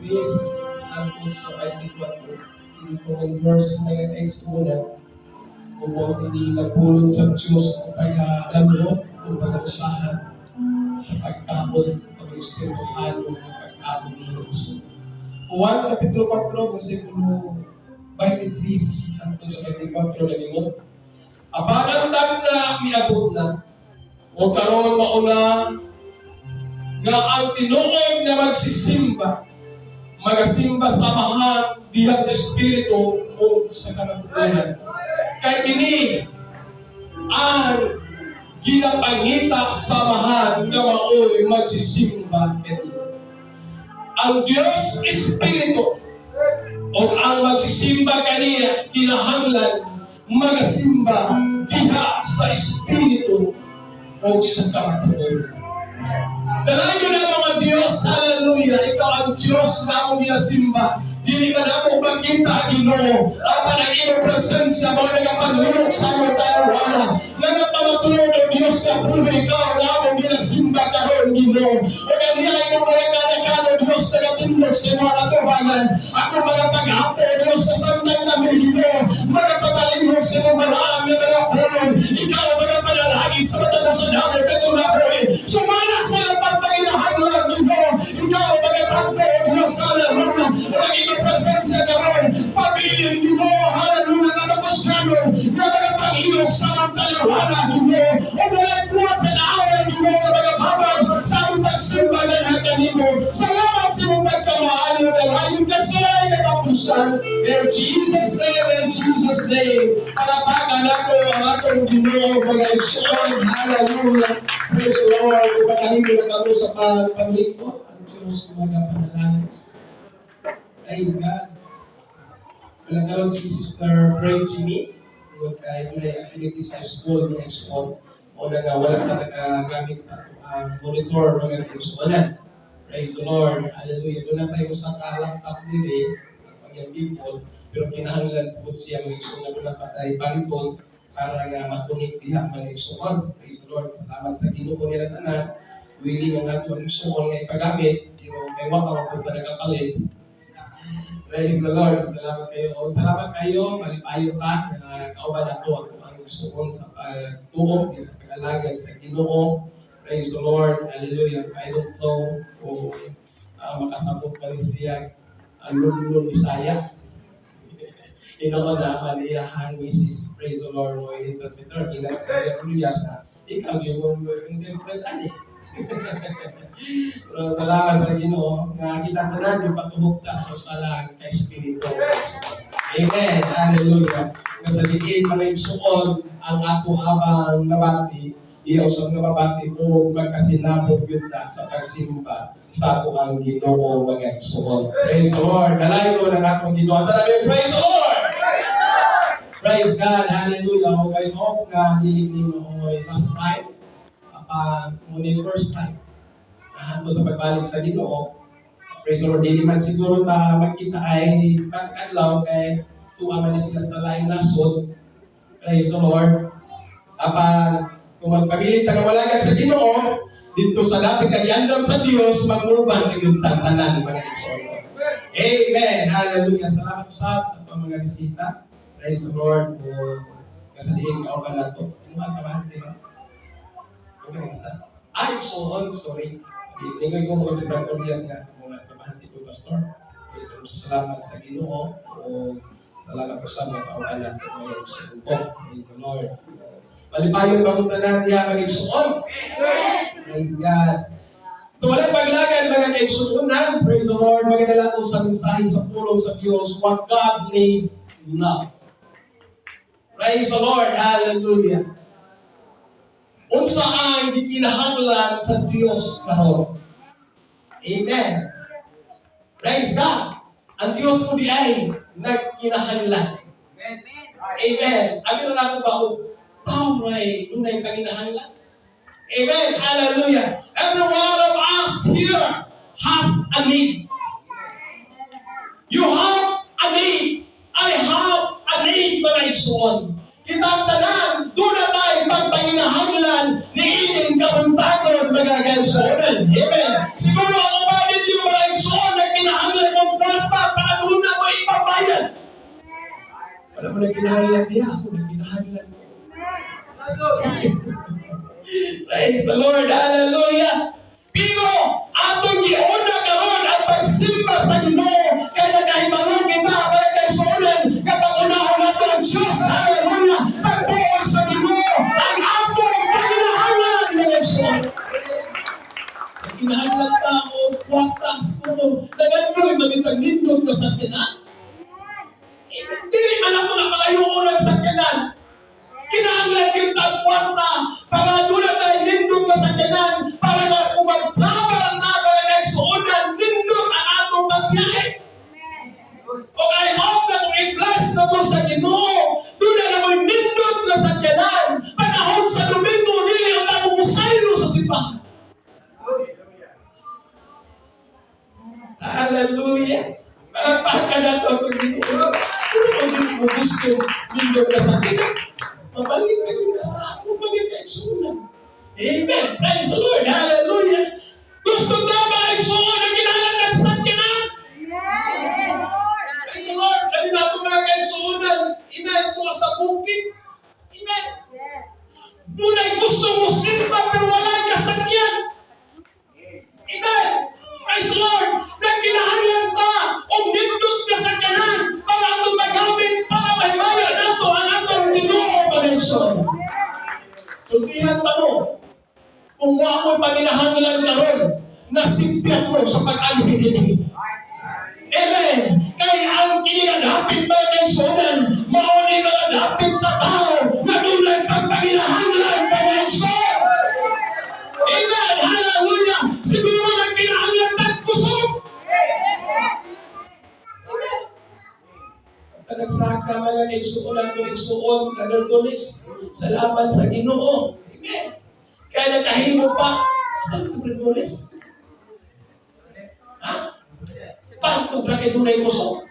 23 hangtod sa 24. Ini verse, mga kaigsuonan, kung mo hindi nagpulong sa Diyos o pagdamot o pag-usahan sa pagkaon sa mga espirituhanon ng pagkaon ni Jesus. Juan Kapitulo 4, versikulo 23 hangtod sa 24, nagingon, "Apan ang tagna miabot na, o karon mauna nga ang tinuod nga magsisimba, magasimba sa Amahan diha sa Espiritu o sa kamatuoran. Kay kini ang ginapangita sa Amahan nga maoy magsisimba kaniya. Ang Dios Espiritu, o ang magsisimba kaniya kinahanglan magasimba diha sa Espiritu o sa kamatuoran." Dalayo na mga Diyos, hallelujah. Ikaw ang Diyos na among ginasimba. Dili ka namo makita, Ginoo. Apan ang imong presensya mo nagapanghulog sa among tayuana. Nga nagpamatuod o Diyos nga buhi ikaw nga among ginasimba karon, Ginoo. O ganiya imong mga kanakan o Diyos nagatindog sa imong katubangan. Akong mga pag-apo o Diyos na samtang kami, Ginoo, magapatalingog sa imong balaan nga mga pulong. Ikaw mga panalangin sa matag usa namo kinabuhi. Sumala sa iyang pagpanginahanglan, Ginoo. Ikaw magatampo o Diyos, hallelujah. Ang imong presensya karon pabilin, Ginoo, hallelujah, nga mapusgano nga mga pangiyog sa among tayuana, Ginoo. O walay buhat sa kaaway, Ginoo, nga mga babag sa among pagsimba nga kanimo. Salamat sa imong pagkamaayo, dalayon ka sa katapusan. In Jesus' name, in Jesus' name. Palapakan nato ang atong Ginoo, mga igsoon. Hallelujah. Praise the Lord. Ipagkalimo na kamo sa paglingkod. Ang Diyos mga panalangin. Praise God. Wala karon si Sister Frey Jimmy. Tungod kay dunay activity sa school, mga igsoon. O na nga wala ka nakagamit sa atong monitor, mga kaigsuonan. Praise the Lord. Hallelujah. Doon na tayo sa ka-laptop diri, pag people, pero kinahanglan po siya, mga igsoon, nga doon na patay balikon para nga makunit diha, mga igsoon. Praise the Lord. Salamat sa Ginoo nila tanan. Willing ang ato ang igsoon nga ipagamit, pero kay wa ka mapunta nakapalit. Praise the Lord. Salamat kayo. O, salamat kayo. Malipayo ka nga kauban nato ang ang igsoon sa pagtuo, sa pag-alagad sa Ginoo. Praise the Lord. Hallelujah. I don't know kung makasabot pa ni siya ang Bisaya. Inoon na man iyahang misis. Praise the Lord mo interpreter. Gila ko sa ikaw yung interpret ani. Pero salamat sa Ginoo nga kita tanan yung patuhok ta sa salang kay Espiritu. Amen. Hallelujah. Nga sa diin, mga igsuon, ang ako habang nabati, iya usab nababati o magkasinabot gyud ta sa pagsimba sa ako ang Ginoo, mga igsuon. Praise the Lord. Dalayo ng atong Ginoo. Tanan, praise the Lord. Praise God. Hallelujah. O kay off nga dili nimo oy last time apa muni first time hantod sa pagbalik sa Ginoo. Praise the Lord. Dili man siguro ta magkita ay adlaw kay tuwa man ni sila sa laing nasod. Praise the Lord. Apan kung magpabilin ta nga walagad sa Ginoo dito sa dapit kag giandam sa Dios, mag-uban gyud tanan, mga igsoon. Amen. Hallelujah. Salamat usab sa mga bisita. Praise the Lord. O sa diin kauban nato. Ano ang kabahante ba? Okay, isa. Ay, igsoon, sorry. Lingoy ko mo si Brother Diaz nga mga trabahante ko, pastor. Praise the Lord. Salamat sa Ginoo o salamat ko sa mga kauban nato, mga igsoon po. Praise the Lord. Malipayon ba mong tanan diha, mga igsoon? Praise God. So walang paglagan, mga kaigsuonan, praise the Lord, magadala ko sa mensahe sa pulong sa Diyos, what God needs now. Praise the Lord, hallelujah. Unsa ang gikinahanglan sa Dios karon? Amen. Praise God. Ang Dios po di ay nagkinahanglan. Amen. Abi na ako ba og tao ray dunay panginahanglan? Amen. Hallelujah. Every one of us here has a need. You have a need. I have a need, mga igsoon. Kitang tanan, duna tay pagpanginahanglan ni ining kabuntagon, mga kaigsuonan. Amen. Siguro ang uban ninyo, mga igsoon, nagkinahanglan mo Wala mo nagkinahanglan niya, ako nagkinahanglan mo. Praise the Lord. Hallelujah. Pero atong giuna karon ang pagsimba sa Ginoo kay nakahibalo kita, mga kaigsuonan, kapag unahon nato ang Diyos. Hallelujah. Pagbuot sa Ginoo ang atong panginahanglan, mga kaigsuonan. Kinahanglan ta og kwarta siguro. Nagandoy mangitag nindot ka sakyanan. Dili man ako na palayoon ang sakyanan. Kinahanglan kita ang kwarta para doon na tayo nindot ka sakyanan para nga kung mag-travel na, mga kaigsuonan, nindot ang atong pagbiyahe. O I hope na kung i-bless na mo sa Ginoo, doon na naman nindot na sakyanan. Panahon sa Domingo, dili ang tao musaylo sa simbahan. Hallelujah! Palakpakan nato ang Panginoon. Ano ba din mo gusto nindot ka sa akin? Mabalik kayo na sa ako, mga kaigsuonan. Amen. Praise the Lord. Hallelujah. Gusto na ba igsuon ang kinahanglan ng sakyanan? Praise the Lord. Labi na ito, mga kaigsuonan. Amen. Kung sa bukid. Amen. Dunay gusto mo simba pero walay kasakyan. Amen. Praise the Lord. Nagkinahanglan ta og nindot ka sakyanan para atong magamit para mahimaya nato ang atong Ginoo, mga igsoon. Sultihan ta mo. Kung wa mo panginahanglan karon, nasipyat mo sa pag-alhi dinhi. Amen. Kay ang kini nga dapit, mga kaigsuonan, mao ni mga dapit sa tao nga dunay pagpanginahanglan, mga igsoon. Amen. Hallelujah. Siguro nagkinahanglan tag kusog. Amen. At nagsaka, mga kaigsuonan ko igsuon, Brother Tulis, salamat sa Ginoo. Amen. Kaya nakahimo pa. Saan ito, Brother Tulis? Ha? Pantog ra kay dunay kusog.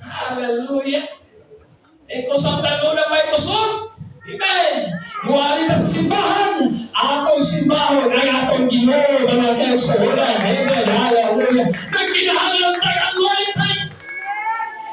Hallelujah. Eh kung sa na may kusog. Amen. Muali ta sa simbahan. Atong simbahon ang atong Ginoo, mga kaigsuonan. Amen. Hallelujah. Nagkinahanglan tag anointing.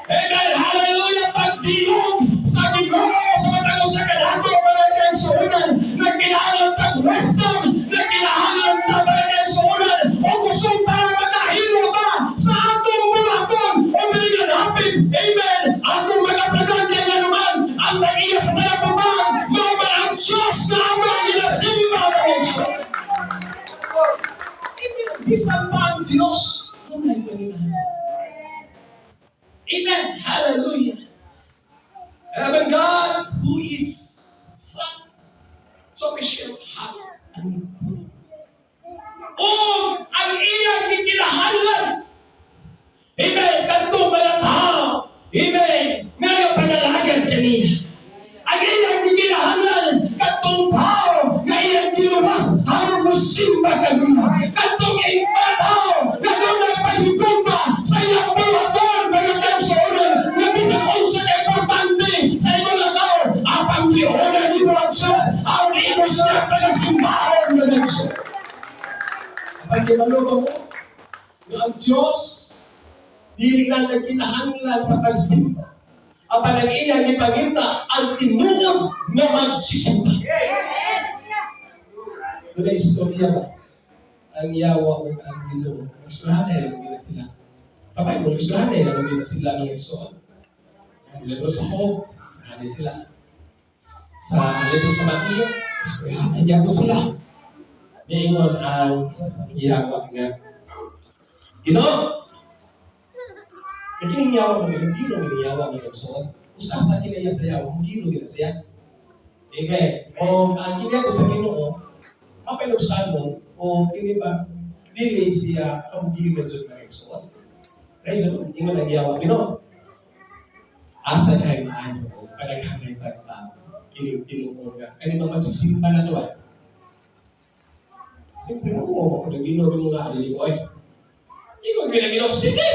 Amen. Hallelujah. Pagdiyog sa Ginoo sa matag usa kanato, mga kaigsuonan. Nagkinahanglan tag wisdom. Nagkinahanglan ta, mga kaigsuonan, o kusog para makahimo ba sa atong buhaton o bilingan hapit. Amen. Atong mga plagan kay nga naman ang nag-iya sa talabubang mao man ang Diyos na among ginasimba, mga kaigsuonan. Amen. Bisan pa ang Diyos, dunay panginahanglan. Amen. Hallelujah. Even God, who is sufficient, has a need. Ug ang iyang gikinahanglan. Amen. Kadtong mga tao. Amen. Nga panalagan kaniya. Ang iyang gikinahanglan kadtong tao nga iyang giluwas aron mo simba kaniya. Kadtong mga tao nga dunay paghigugma sa iyang buhaton, mga kaigsuonan, nga bisan unsa ka importante sa imong lakaw, apang giuna nimo ang Diyos aron imo siya pagasimbahon, mga kaigsuonan. Apan kibalo ba mo nga ang Diyos dili lang nagkinahanglan sa pagsimba? Apan ang iyang gipangita ang tinuod nga magsisimba. Doon ay istorya ba? Ang yawa ug ang Ginoo. Istoryahan na gina sila. Sa Bible, istoryahan na gina sila ng igsoon. Ang libro sa Job, istoryahan sila. Sa libro sa Mateo, istoryahan niya po sila. Niingon ang yawa nga, "Ginoo," kaya kining yawa mga giro ng yawa, mga igsoon. Usa sa kinaya sa yawa, giro gina siya. Amen. O ang kiniya ko sa Ginoo, mapinuksan mo, o kini ba, dili siya kamugiro jud, mga igsoon. Praise the Lord. Ingon ang yawa, "Ginoo, asa kay maayo o panaghanay tag tao? Kini tinuod nga. Kani mga magsisimba na to ah." Siyempre, oo, ako na Ginoo mo nga dili ko ay. Ingon gyud ang Ginoo, "Sige."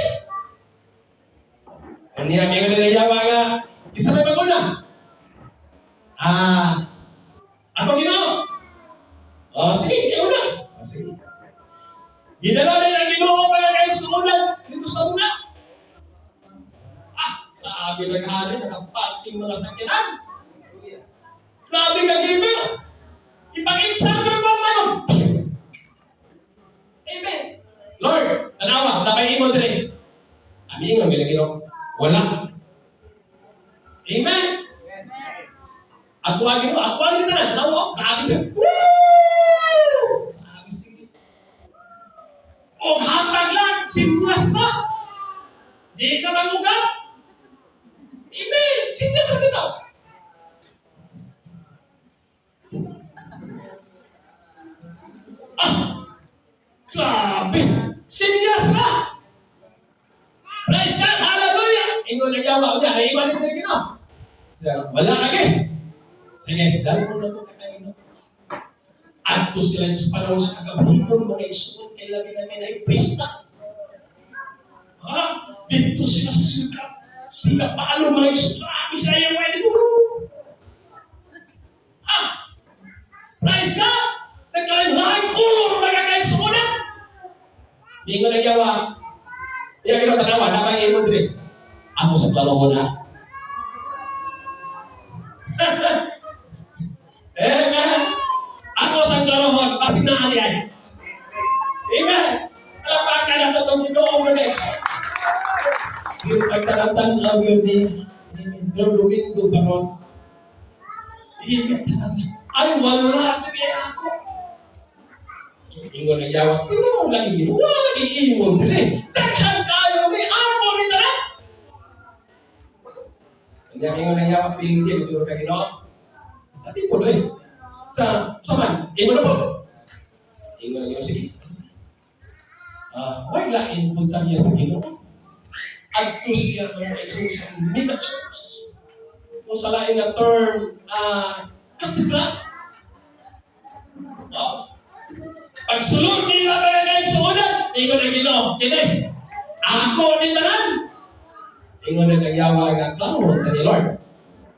Unya, mingon na yawa nga, "Isa may maguna." "Ah, ako, Ginoo." "Oh, sige, ikaw na." "Oh, sige." Gidala na ang Ginoo, mga kaigsuonan, dito sa una. Ah, grabe. Grabe naghanan, nakaparking mga sakyanan. Grabe ka giver. Ipag-insan ko na ba tayo? Amen. Lord, tanawa, napay imo dire. Ami ingon gila Ginoo. Wala. Amen. Ako ang Ginoo, ako ang tanan, tanawa, oh, grabe siya. Woo! Grabe sige. Og hatag lang, sinyas na. Di na magugat. Amen. Sinyas na bitaw. Ah! Grabe! Sinyas na! Praise God! Hallelujah! Ingon ang yawa. Unya, ay iba din Ginoo. Wala lagi. Sige, dalo na ko kay Ginoo. Adto sila sa panahon sa kagabhimon, mga igsoon, kay labi namin ay prista. Ha? Dito sila sa sika. Sika palo, mga igsoon. Grabe sila yung wedding. Woo! Ha? Praise God! Nagkalain kulor mga kaigsuonan. Ingon ang yawa. Iya Ginoo, tanawa, napay imo diri. Ako sa klaro na. Amen. Ako sa klarohon, basig na alian. Amen. Talapakan na totoong Ginoo, mga igsoon. Pero pagtanang-tanaw yun ni Amen. Pero Domingo pa ron. Amen. Ay, wala. Sige ako. Ingon ang yawa. Pero mo lagi Ginoo. Wala lagi ingon diri. Daghan kayo ni ako ni tanan. Ang ingon ang yawa, pildi siguro ka Ginoo. Sa tipo doy. Sa man, ingon na po. Ingon ang yawa, sige. Ah, why lain punta niya sa Ginoo? Adto siya, mga kaigsoon, sa mega church. Kung sa lain nga term, cathedral. Oh. Pagsulod nila, mga kaigsuonan, ingon ang Ginoo, kini, ako ni tanan. Ingon ang nagyawa nga klaro ni Lord.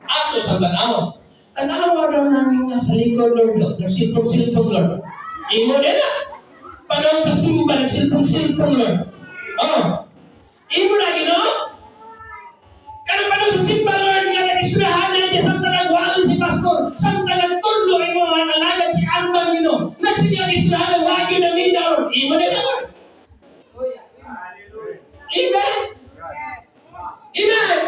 Ato sa tanaw. Tanawa daw namin nga sa likod, Lord, no? Nagsilpong-silpong, Lord. Ingon nila. Panahon sa simba, nagsilpong-silpong, Lord. Oh. Ingon na Ginoo. Kanang panahon sa simba, Lord, nga nag-eskwelahan na niya, samtang nagwali si pastor, samtang nagtudlo ang mga nalagad si Arman Ginoo. Nagsige ang eskwelahan, wagi na nina, Lord. Ingon nila, Lord. Amen. Amen.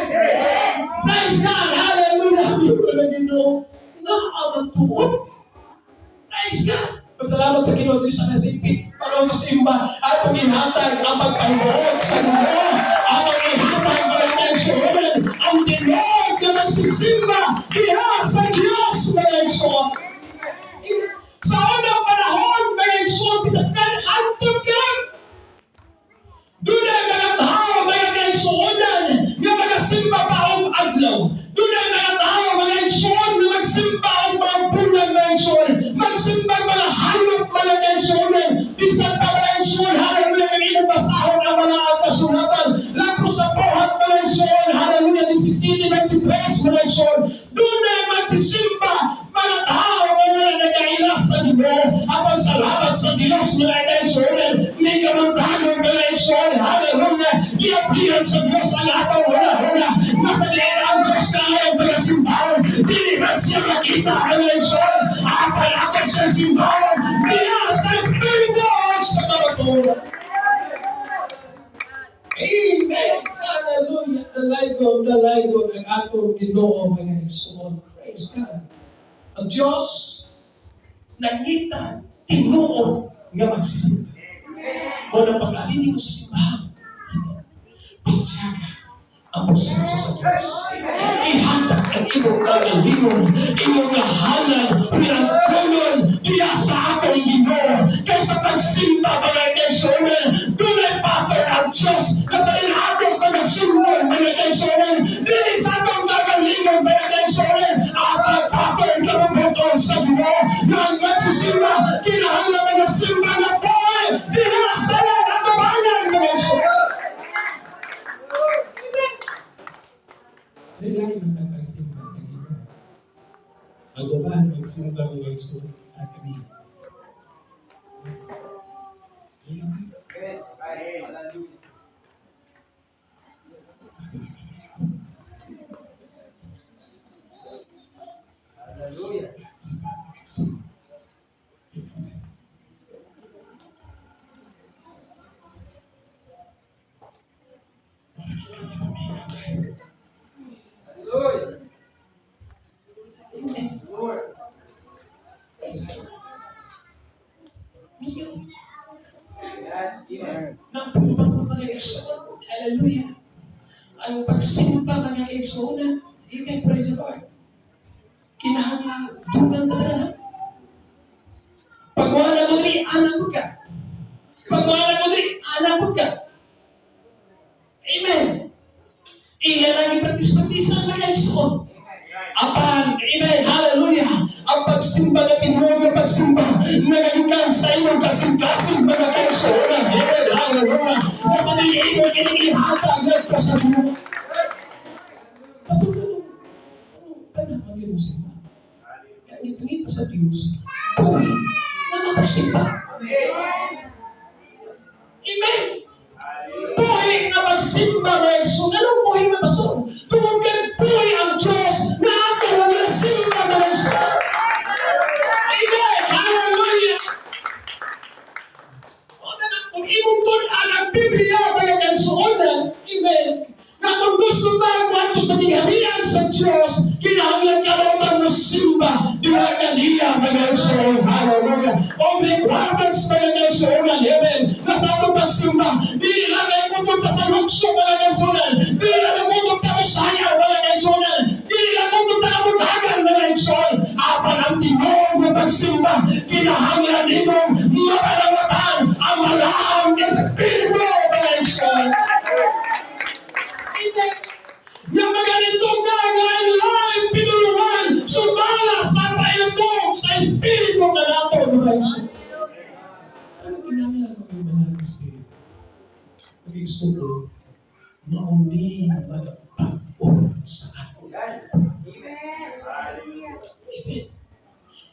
Praise God. Hallelujah. Ingon na Ginoo. Naaman tuod. Praise God. Pasalamat sa Ginoo diri sa nasipit. Panahon sa simba at pag-ihatag ang pagpahimuot sa Ginoo. Ang pag-ihatag, mga kaigsuonan, ang tinuod nga magsisimba diha sa Dios, mga igsoon. Sa unang panahon, mga igsoon, bisan kan hantod karon, dunay mga tao, mga kaigsuonan, nga magasimba pa og adlaw. Dunay mga tao, mga igsoon, nga magsimba og mga bulan, mga igsoon. Magsimba mga hayop, mga kaigsuonan. Bisan pa, mga igsoon, hallelujah, ng imong basahon ang mga kasulatan. Lapos sa buhat, mga igsoon, hallelujah, 17:23, mga igsoon. Dunay magsisimba mga tao nga wala nagaila sa Ginoo. Apan salamat sa Dios, mga kaigsuonan, ni kabuntagon, mga igsoon, hallelujah, giaplihan sa Dios ang atong huna-huna. Nasa diin ang Dios kaya mga simbahon. Dili man siya makita, mga igsoon. Apan ato siya simbahon. Diya sa Espiritu ug sa kamatuoran. Amen. Hallelujah. Dalaygon, dalaygon ang atong Ginoo, mga igsoon. Praise God. Ang Diyos nangita tinuod nga magsisimba. O nang pag-alini mo sa simbahan, pagsyaga ang presensya sa Diyos. Ihatag ang imong kaugalingon, imong kahalan, pinagpunon, diya sa atong Ginoo. Kaysa pagsimba, mga kaigsuonan, dunay pattern ang Diyos. Kasi in atong pagasimbon, mga kaigsuonan, dili sa atong kagalingon, mga kaigsuonan, apan pattern kabubut-on sa Ginoo. Nga ang magsisimba, kinahanglan mga simba na buhay, diha sa atubangan, mga kaigsuonan. Lain man ang pagsimba sa Ginoo. Ang uban magsimba, mga igsoon, kami. Amen. Hallelujah. Amen. Lord. Praise God. Minyo. Yes. Amen. Napulbang po, mga igsoon. Hallelujah. Ang pagsimba, mga kaigsuonan. Amen. Praise the Lord. Kinahanglan, dugang ta na. Pag wala mo diri, ana mo ka. Pag wala mo diri, ana mo ka. Amen. Ila lagi praktis-praktisan, mga igsoon. Apan, amen, hallelujah. Ang pagsimba na tinuod na pagsimba, nagagikan sa imong kasing-kasing, mga kaigsuonan. Amen, hallelujah. Basta di imo kining ihatag ngadto sa Ginoo. Basta ano, ano, tanan man mo simba. Kaya ipangita sa Diyos, buhi na mapagsimba. Amen. Buhi na magsimba, mga igsoon. Anong buhi na, Pastor? Tungod kay buhi ang Diyos na atong ginasimba, mga igsoon. Amen! Hallelujah! O na, kung imong tun-an ang Biblia, mga kaigsuonan, amen, na kung gusto ta moadto sa gingharian sa Diyos, kinahanglan ka mo simba diha kaniya, mga igsoon. Hallelujah. O requirements, mga kaigsuonan, amen, na sa atong pagsimba, dili lang ay pupunta sa lukso, mga kaigsuonan, dili lang ay pupunta mo sayaw, mga kaigsuonan, dili lang pupunta ka mutagan, mga igsoon, apan ang tinuod nga pagsimba, kinahanglan imong mapanawatan ang Balaang Espiritu, mga igsoon. Amen. Nga magalindog ka nga ang laing pinulungan sumala sa pailtong sa Espiritu nga nato, mga igsoon. Ano kinahanglan mo yung Balaang Espiritu? Mga igsoon, mauni magapag-o sa ato. Yes. Amen. Amen.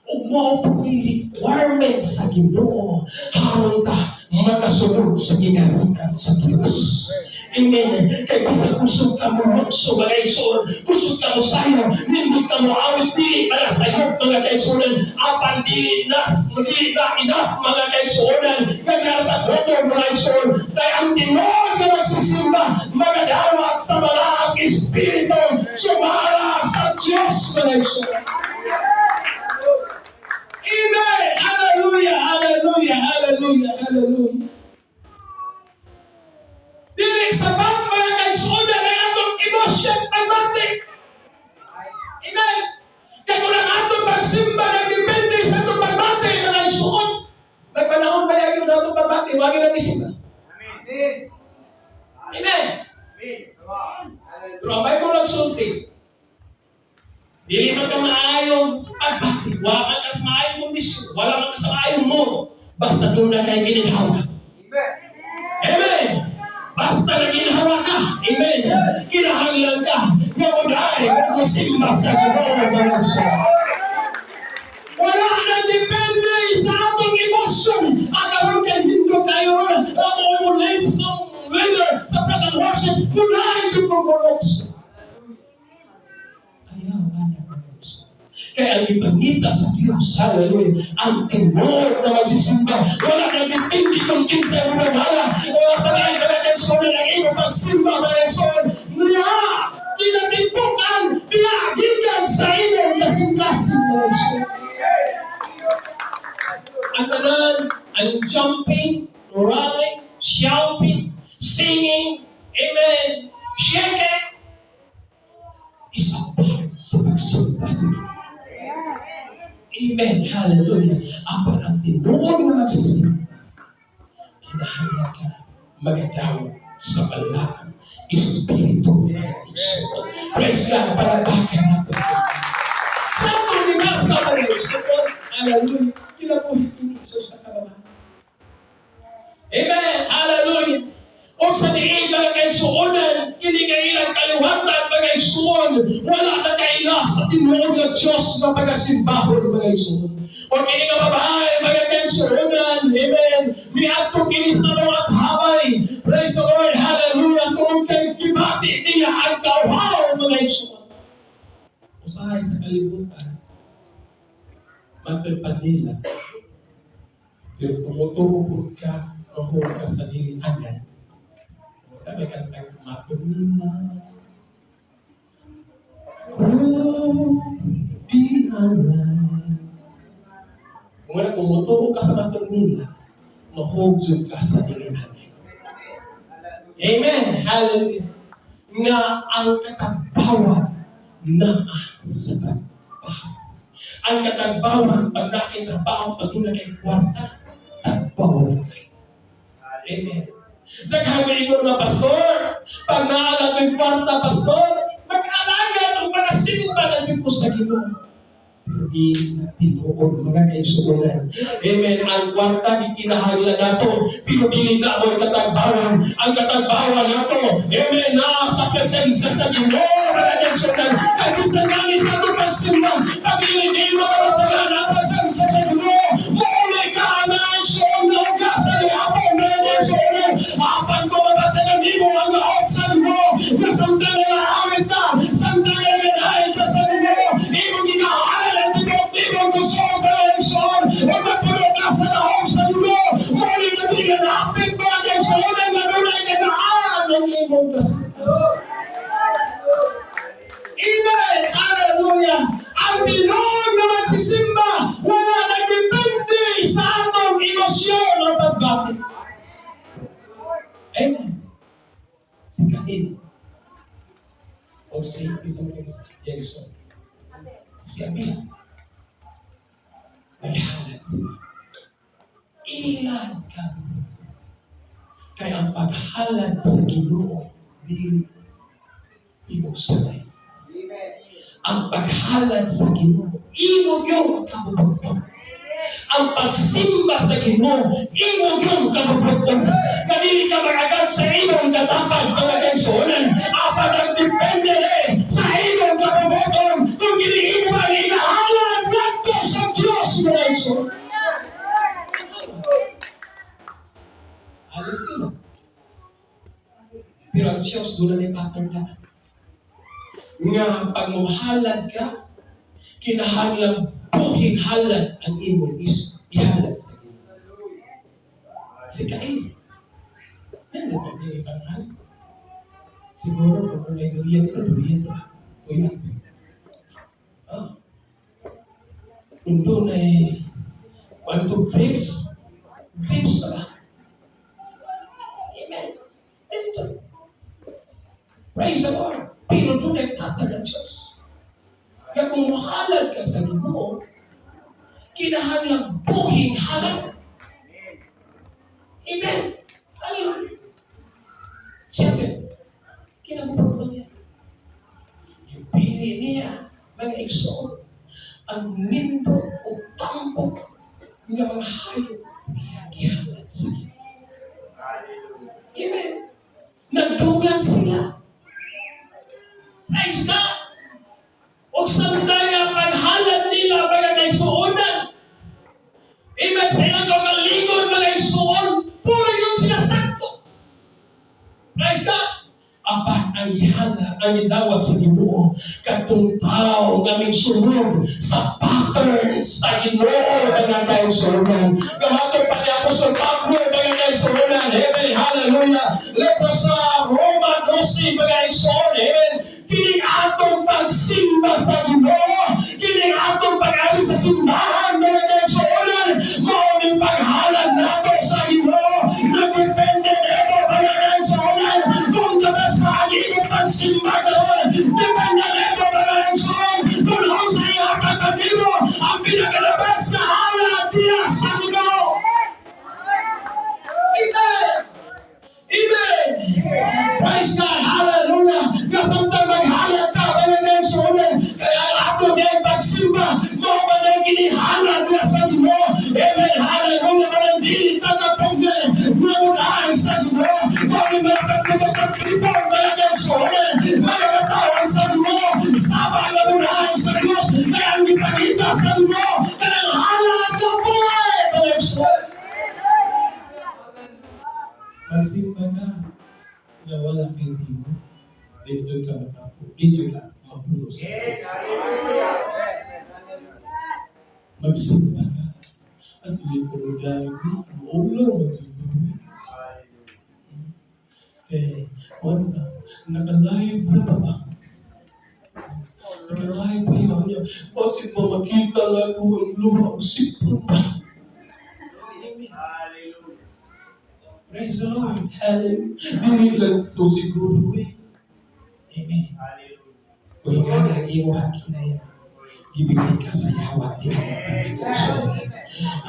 Ug mao po ni requirements sa Ginoo aron ta makasulod sa gingharian sa Dios. Amen. Kay bisag kusog ka mo lukso, mga igsoon, kusog ka mo sayaw, nindot ka mo awit, dili para sayop, mga kaigsuonan, apan dili na enough, mga kaigsuonan, nga mga igsoon, kay ang tinuod nga magsisimba magadawat sa Balaang Espiritu sumala sa Diyos, mga igsoon. Amen! Hallelujah! Hallelujah! Hallelujah! Hallelujah! Dili sapat, mga kaigsuonan, ang atong emotion pagbati. Amen! Kaya kung ang atong pagsimba nagdepende sa atong pagbati, mga igsoon, may panahon ba yung atong pagbati, wag yung isimba. Amen. Amen! Amen. Pero ang Bible nagsulti, dili man ka maayong pagbati, wala man ka maayong kondisyon, wala man ka sa maayong mood, basta doon na kay gininhawa. Amen. Amen! Basta naginhawa ka, amen! Kinahanglan ka, nga mudaay, musimba sa Ginoo, mga igsoon. Wala na depende sa atong emosyon. Ang karon kay hindot kayo ron, ang mo late sa leader sa praise and worship, mudaay jud ko mo. Ayaw ana, mga igsoon. Kaya ang ipangita sa Diyos, hallelujah, ang tinuod na magsisimba, wala na depende kung kinsa mo wala. Wala sa dahil mga igsoon ang imong pagsimba, mga igsoon, niya, kinatipukan, niya, gikan sa imong kasing-kasing, mga igsoon. Ang tanan, ang jumping, running, shouting, singing, amen, shaking, is a part sa pagsimba sa Ginoo. Amen. Hallelujah. Apan ang tinuod nga magsisimba, kinahanglan ka magadawat sa Balaang Espiritu, mga igsoon. Praise God. Palakpakan natin. Sa atong gibasa, mga igsoon, hallelujah, kinabuhi kini sa usa ka babae. Amen. Hallelujah. O sa diin, mga kaigsuonan, kini nga ilang kaliwatan, mga igsuon, wala na kaila sa tinuod nga Diyos nga pagasimbahon, mga igsuon. O kini nga babae, mga kaigsuonan, amen, miadto kini sa mga habay. Praise the Lord, hallelujah, tungod kay gibati niya ang kauhaw, mga igsuon. Usahay sa kalibutan, matod pa nila, pero kung mutuo ka, mahuog ka sa dili anay. Wala may kantang matod nila. Anay. Kung wala, kung mutuo ka sa matod nila, mahugjud ka sa dili anay. Amen. Hallelujah. Nga ang katagbawan naa sa trabaho. Ang katagbawan, pag naa kay trabaho, pag naa kay kwarta, tagbawan ka. Amen. Daghang maingon nga, "Pastor, pag naa lang ko'y kwarta, pastor, mag-alagad o magasimba na jud ko sa Ginoo." Pero di na tinuod, mga kaigsuonan. Amen. Ang kwarta gikinahanglan nato, pero dili na mo'y katagbawan. Ang katagbawan nato, amen, naa sa presensya sa Ginoo, mga kaigsuonan. Kay bisan gani sa atong pagsimba, pag hindi mo mamatsagan ang presensya sa Ginoo, muuli ka na igsuon na ka sa gihapon, mga kaigsuonan. Apan kung mamatsagan nimo ang laot sa Ginoo, nga samtang nagaawit ka, samtang nagadayon ka sa Ginoo, imong gikahalad ang tibuok imong kusog, mga kaigsuon, ug mapuno ka sa gahom sa Ginoo, muuli ka dili nga napit, mga kaigsuonan, nga dunay kagaan ang imong kasangkasan. Amen! Hallelujah! Ang tinuod na magsisimba, wala nagdepende sa atong emosyon o pagbati. Amen. Si Cain o si isang Jason, si Abel, naghalad sila. Ilan ka kay ang paghalad sa Ginoo dili pinugsulay. Amen. Ang paghalad sa Ginoo, imo yung kabubut-on. Ang pagsimba sa Ginoo, imo yung kabubut-on. Nga dili ka mag-agad sa imong katapad, mga kaigsuonan, apan ang depende eh sa imong kabubut-on kung ginihin mo ba ang igahalad ngadto sa Diyos, mga kaigsuonan. Alin sila? Pero ang Diyos, doon na may pattern na. Nga pag muhalad ka, kinahanglan buhing halad ang imong is ihalad sa Ginoo. Si Cain, nandun pa yung panghalad. Siguro, kung may durian ito, durian ito. Puyat. Ah. Kung doon ay one to grapes, grapes ba? Amen. Ito. Praise the Lord. Pero doon ay pattern ng Diyos. Kaya kung muhalad ka sa Ginoo, kinahanglan buhing halad. Amen. Hallelujah. Siyempre, kinabubuhan niya. Gipili niya, mga igsoon, ang nindot o tambok nga mga hayop niya gihalad sa Ginoo. Amen. Nagdugan sila. Praise God! O samtang nga paghalad nila, mga kaigsuonan. Amen. Sa ilang kaugalingon, mga igsuon, puro yun sila sakto. Praise God! Apan ang gihala, ang gidawat sa Ginoo, katong tao nga sulod sa pattern sa Ginoo, mga kaigsuonan. Gamatod pa ni Apostol Pablo, mga kaigsuonan. Amen. Hallelujah. Lepas sa Roma 12, mga igsoon. Amen. Kining atong pagsimba sa Ginoo, kining atong pag-ari sa simbahan, mga kaigsuonan, mao ning paghalad nato sa Ginoo. Nagdepende nimo, mga kaigsuonan, kung kabas pa ang imong pagsimba karon. Depende nimo, mga kaigsuon, kung unsa ihatag nimo ang pinakalabas na halad diya sa Ginoo. Amen. Amen. Praise God. Hallelujah. Nga samtang maghalad ka, mga kaigsuonan, kaya ang ato diyang pagsimba, mao man ang ginihalad niya sa Ginoo. Amen. Hallelujah. Manang dili tatapong mamudahan sa Ginoo. Mao ni malapit mo sa people, mga kaigsuonan, mga katawan sa Ginoo, sama nga mudahan sa Diyos, kaya ang gipangita sa Ginoo, kanang halad ka buhay, mga kaigsuonan. Magsimba ka nga wala kay timo, dito ka makapo, dito ka mapuno sa Diyos. Magsimba ka. Ang hindi ko dahil, ulo mo. Kay, wala, naka-live na ba ba? Nagalahi pa yun niya. Basig ba makita lang ko ang luha o sipon ba? Amen. Hallelujah. Praise the Lord. Hallelujah. Dili lang to siguro eh. Amen. Hallelujah. Kung nga na ang imo kinaya, gibigay ka sa yawa ni atong pagkakasonan.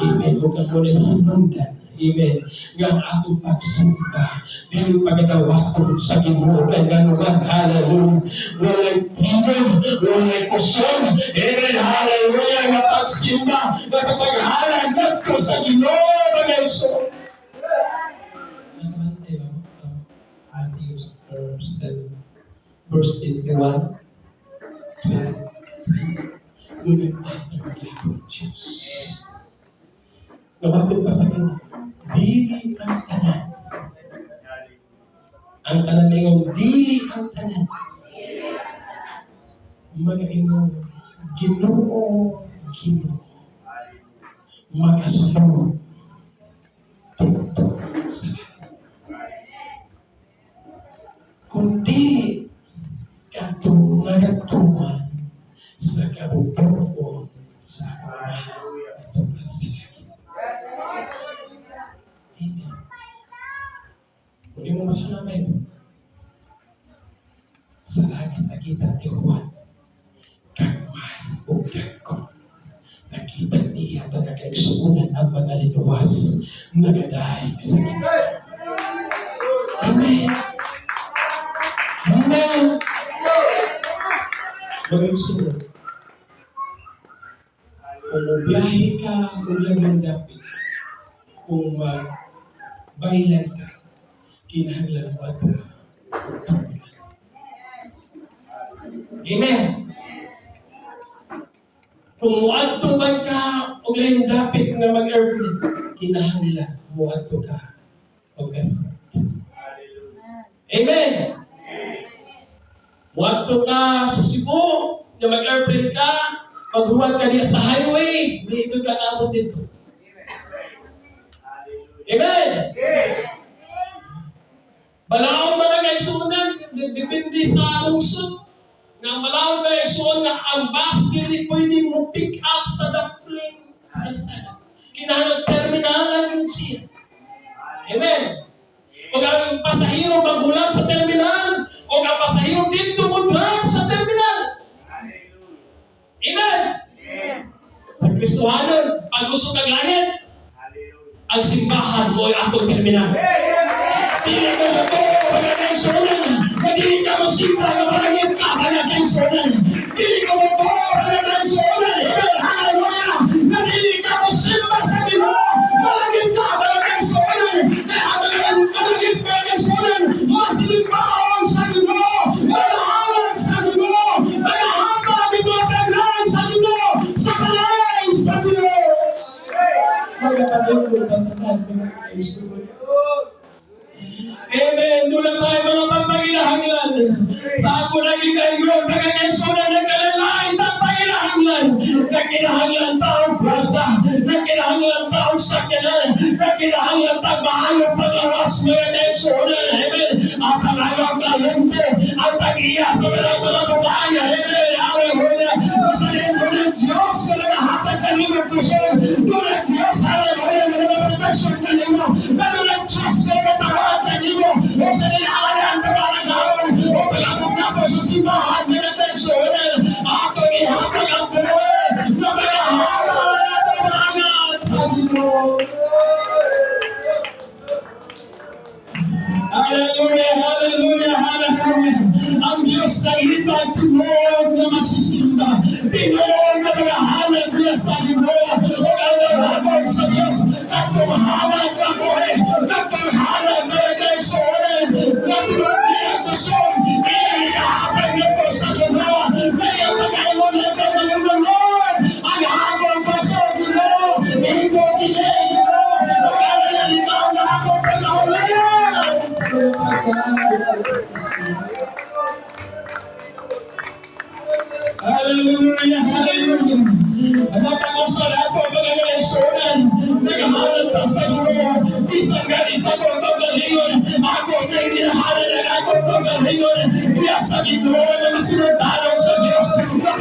Amen. Huwag kang muna hinundan. Amen. Nga ang atong pagsimba, dili pagadawaton sa Ginoo kay nganuman. Hallelujah. Walay tingog, walay kusog. Amen. Hallelujah. Nga pagsimba, nga sa paghalad ngadto sa Ginoo mga igsoon. Nakabantay ba mo sa Matthew chapter 7, verse 21, 23? Doon ay pattern gihapon ng Diyos. Gabapit pa sa kanya, dili ang tanan. Hallelujah. Ang tanan ningon, dili ang tanan. Magaingon, Ginoo, Ginoo. Hallelujah. Makasulod didto sa langit. Kung dili katong nagatuman sa kabubut-on sa akong Amahan nga naa sa langit. Amen. Kung di mo basa na Bible, sa langit nakita ni Juan, gagmay o dagko. Nakita niya mga kaigsuonan ang mga linuwas nagadaig sa Ginoo. Amen. Amen. Mga igsuon, kung mubiyahe ka, kung lang dapit, kung magbaylan ka, kinahanglan mo ato ka. Terminal. Amen. Kung muadto man ka og laing dapit nga mag-airplane, kinahanglan muadto ka og effort. Hallelujah. Amen. Muadto ka sa Cebu, nga mag-airplane ka, paghuwat ka diya sa highway, may ikot ka kaabot dito. Hallelujah. Amen. Balaod man ang igsuonan, depende sa lungsod. Nga ang balaod ba igsuon nga ang bus dili pwede mo pick up sa dapling sa kalsada. Kinahanglan terminal lang yun siya. Amen. O ang pasahero maghulat sa terminal, o ang pasahero dito mo drop sa terminal. Hallelujah. Amen. Sa Kristohanon, pag gusto kag langit, Hallelujah. ang simbahan mo ay atong terminal. Dili mo na to, mga kaigsuonan. Na dili ka mo simba, nga malangit ka, mga kaigsuonan. Dili ko mo to, mga kaigsuonan. Amen, hallelujah. Na dili ka mo simba sa Ginoo, malangit ka, mga kaigsuonan. Kaya ang mga malangit, mga kaigsuonan, masilimbaon sa Ginoo, manahalan sa Ginoo, manahatag ito ang sa Ginoo, sa balay sa Diyos. Mga pamilya, mga mga kaigsuonan. Amen. Doon tayo mga pagpaginahanglan. Sa ako naging kaingon, pagkakainsunan ng kalalay, pagpaginahanglan. Nagkinahanglan taong kwarta, nagkinahanglan taong sakyanan, nagkinahanglan taong maayong paglawas, mga kainsunan. Amen. Ang pag-ayaw kalente, ang pag-iya sa mga mga babae. Amen. Hallelujah. Masalin ko ng Diyos na nagahatag kanimo kusog. Doon ang Diyos, hallelujah, na nagaproteksyon kanimo. Doon ang Diyos na nagatawag kanimo. O sa nilawanan, pag-alagawan, o pag-abog na po sa simbahan, mga kaigsuonan, atong ihatag ang buhay na mga hawa na tumangan sa Ginoo. Hallelujah, hallelujah, hallelujah. Ang Diyos nakita tinuod na magsisimba. Tinuod na mga halad niya sa Ginoo. O ang naghatag sa Diyos, nagtumahalad na buhay, nagtumahalad na kaigsuonan, na tinuod niya kusog, iyang ikahatag nito sa Ginoo. Na iyang pag-ayon lang ka ngayon ng Lord. Ang akong kusog, Ginoo, imo kini, Ginoo. O ang ikaw na akong pag-ayon. Hallelujah, hallelujah. Ang mapag-usap ako, mga kaigsuonan, naghahanap pa sa Ginoo, bisan gani sa akong kagalingon, ako kay ginahanan ang akong kagalingon, kaya sa Ginoo na masinuntanon sa Diyos, na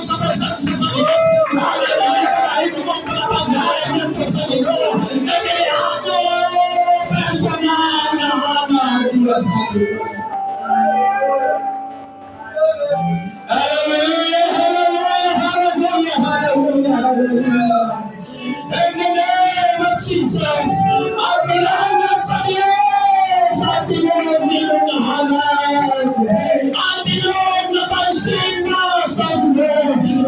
sa presensya sa Diyos. Hallelujah! Marahit ko ang pagpagharan nito sa Ginoo. Kay dili ako personal na hanad sa Ginoo. Hallelujah, hallelujah, hallelujah, hallelujah, hallelujah. In the name of Jesus, ang pinahangad sa Diyos, ang tinuod nilong na hanad, ang tinuod na pagsimba sa mundo.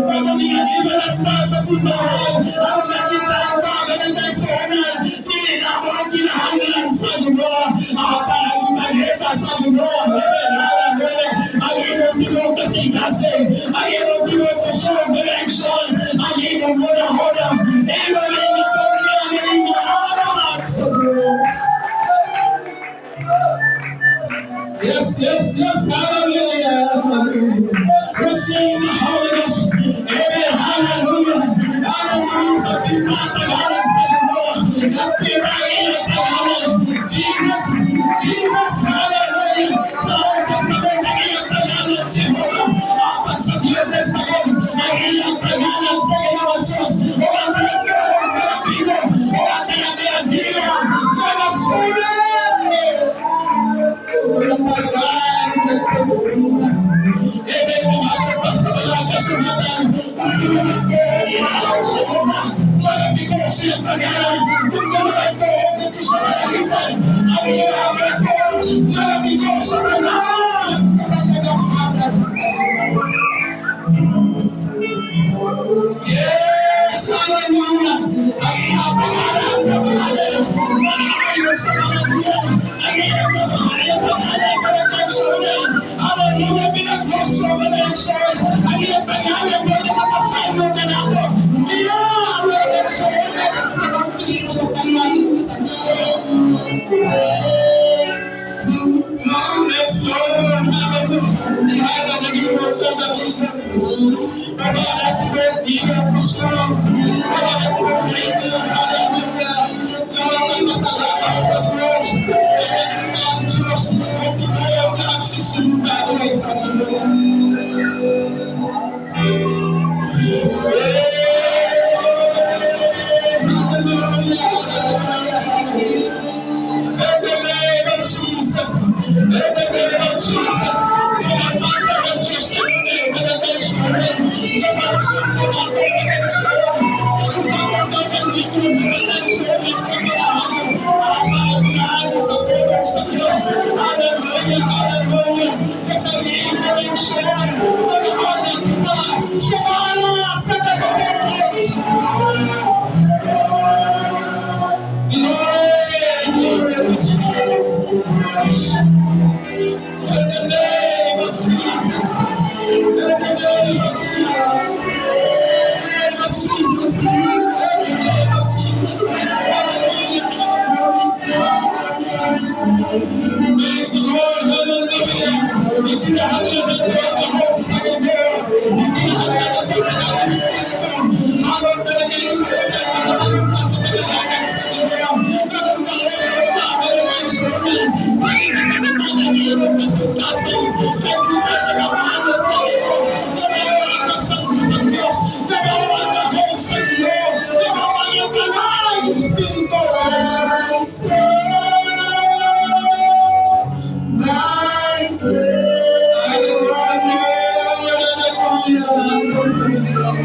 Pag ibalanta sa simbahan, ang nakita ang kaganang, dili na ako ang kinahanglan sa mundo. Apan ang ipanghita sa mundo. Amen, hallelujah. Ang imong tinuod kasing-kasing, ang imong tinuod kusog, direction, ang imong huna-huna, imong imong nga sa mundo. Yes, hallelujah. Receive the Holy Ghost. Amen, hallelujah. Hallelujah. Sa pita ang pangalan sa Ginoo. Ang pita ang iyang pangalan. Jesus, Jesus, hallelujah. Sa Old Testament, ang iyang pangalan, Jehovah. Apan sa New Testament, ang iyang pangalan sa Ginoo Jesus. O ang panagdoon, panapigo, o ang kanang dila, na masunog. Walang pagkaan, nagpapulungan. Amen, mga pa sa mga kasulatan, kung naman ko, ialaw sa una, malabi ko siya pangalan, kung naman ko, dito sa kalangitan, ang iyang ko, malabi ko sa pangalan, sa mga naghahanap sa. Yes, hallelujah. Ang iyang pangalan, pangalan, manaayon sa mga buwan, ang iyang pangalan sa mga pagkakasunan. Hallelujah, binagos sa mga. Ang iyang pangalan, wala makasayo ka na ako. Niya, wala sa mga sa bautismo sa pangalan. Yes, Lord, hallelujah. Hallelujah. Baba, bilang gusto. Baba, hallelujah. Maraming sa Diyos. Kaya ang Diyos, at tayo na nagsisimula sa Ginoo. Yes, hallelujah. In the name of Jesus. In the name of Jesus. Mga bata ng Diyos, sa name, mga kaisunan, mga sundo ng mga kaisunan, ang sa mga kaibigan, mga kaisunan, mga mahal, sa tulong sa Diyos. Hallelujah, hallelujah. Kasaliin mo ng siyan, mga kita, sumala sa katotohanan. Glory, glory to Jesus. In the name of Jesus. In the name of Jesus. In the name of Jesus. In the name of Jesus Christ. Hallelujah. Praise the Lord. Hallelujah. Ikinahanglan ng Panginoon sa inyo. Ikinahanglan ng Panginoon sa inyo. Aron talaga yung sunan, mga sa panalangin sa inyo. Karon na sunan. Ay, sa mga iyong kasing-kasing. Kay di ba nagamahalot kayo? Nagawa ang presensya sa Diyos. Nagawa ang gahom sa Ginoo. Nagawa ang iyong banal Espiritu. My soul, my soul. Hallelujah. Hallelujah.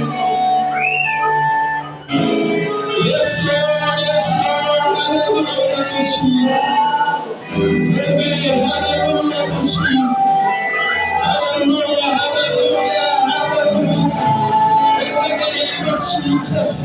Yes, Lord. Yes, Lord. Hallelujah, Jesus. Amen. Hallelujah, Jesus. Hallelujah. Hallelujah. Hallelujah. In the name of Jesus.